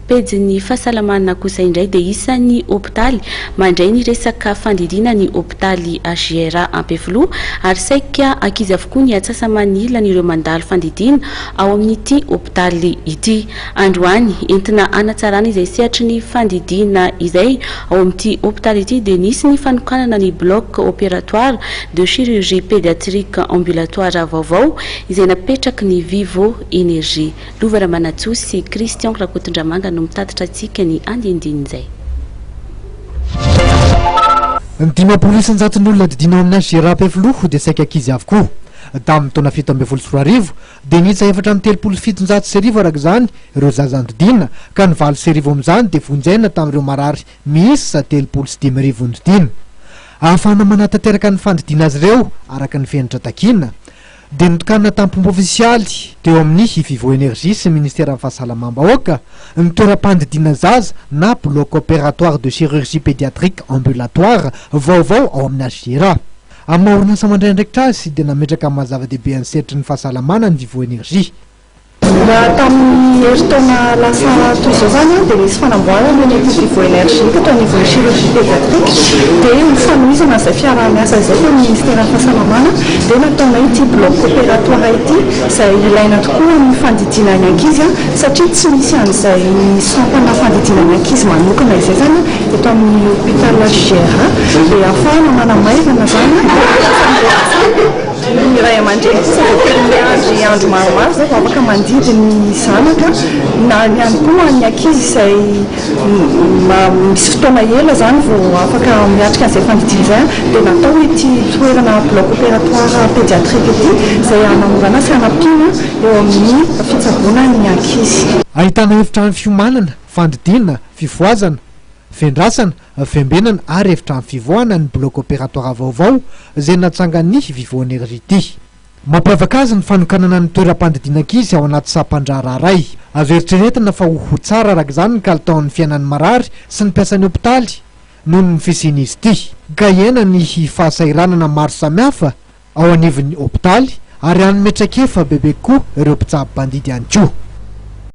Pejin'ny fahasalamana kosa indray dia isan'ny hopitaly mandray ny resaka fandidiana ny hopitaly HJRA Ampefiloha ary saika ankizy avokoa ny atsasa-manilan'ireo mandalo fandidiana ao amin'ity hopitaly ity. Androany, entina hanatsarana izay sehatry ny fandidiana izay ao amin'ity hopitaly ity dia nisy ny fanokanana ny bloc opératoire de chirurgie pédiatrique ambulatoire vaovao izay napetraky ny Vivo Energie. Lova Ramanantsoa sy Christian Rakotondramanga no mitatitra antsika ny andinindin'izay. Ny 50 isan-jaton'ny olona didiana ao amin'ny HJRA Ampefiloha dia saika ankizy avokoa. Tamin'ny taona 2017 dia niisa 1734 araka izany ireo zaza nodidiana ka ny 1008 amin'izany dia vonjaina tamin'ireo marary miisa 50 nodidiana. Ahafahana manatanteraka ny fandidiana azy ireo araka ny fenitra takiana dia notokanana tamin'ny fomba ofisialy teo amin'ny Vivo Energie sy ny Ministeran'ny Fahasalamam-bahoaka ny toeram-pandidiana zaza na Bloc opératoire de chirurgie pédiatrique ambulatoire vaovao ao amin'ny HJRA. Amin'ny maha orinasa mandray andraikitra azy dia nametraka ny maha zava-dehibe an'ny sehatry ny fahasalamana ny Vivo Energie. Raha tamin'ny herintaona lasa toy izao izany dia nisy fanamboarana ny ety Vivo Energie teto anivon'ny chirurgie pédiatrique dia ho fanohizana izay fiaraha-miasa izay teo amin'ny ministeran'ny fahasalamana dia nataonay ity bloc opératoire ity izay ilaina tokoa amin'ny fandidiana ny ankizy satria tsy misy an'izay sampana fandidiana ny ankizy manokana izay izany eto amin'ny hôpital HJRA dia ahafahana manamaivana izany. Ny ray aman-dreny kosa dia tena miandry andro maromaro izay vao afaka mandidy ny zanaka na ihany koa ny ankizy izay misy fotoana ela izany vao afaka miatrika an'izay fandidiana izay dia natao ity toerana bloc opératoire pédiatrique ity izay hanamorana sy hanampiana eo amin'ny fitsaboana ny ankizy. Ahitana efitrano fiomanana, fandidiana, fifohazana, fiandrasana, fiambenana ary efitrano fivoahana ny bloc opératoire vaovao izay natsangan'ny Vivo Energie ity. Mampiavaka azy ny fanokanana ny toeram-pandidiana ankizy ao anaty sampan-draharaha iray. Azo eritreretina fa ho tsara araka izany ny kalitaon'ny fiainan'ny marary sy ny mpiasan'ny hopitaly noho ny fisian'izy ity. Ka hihena ny fahasahiranana maro samihafa ao anivon'ny hopitaly ary hanome traikefa bebe kokoa ireo mpitsabo mpandidy ihany koa.